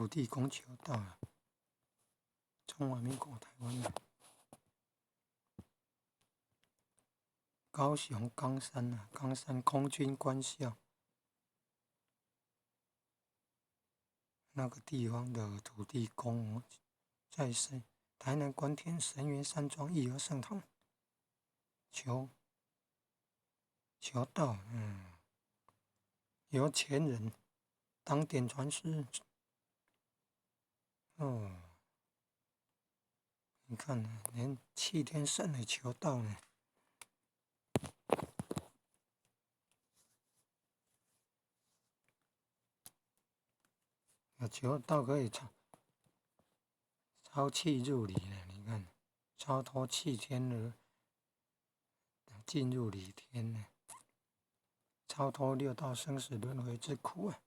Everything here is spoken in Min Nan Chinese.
土地公求道啊！中華民國臺灣的高雄岡山啊，岡山空軍官校那個地方的土地公，在神台南官田神元山莊義和聖堂求道，由前人當點傳師，哦，你看，連齊天聖也求道呢。求道可以超氣入理了，你看，超脫氣天而進入理天呢，超脫六道生死輪迴之苦啊！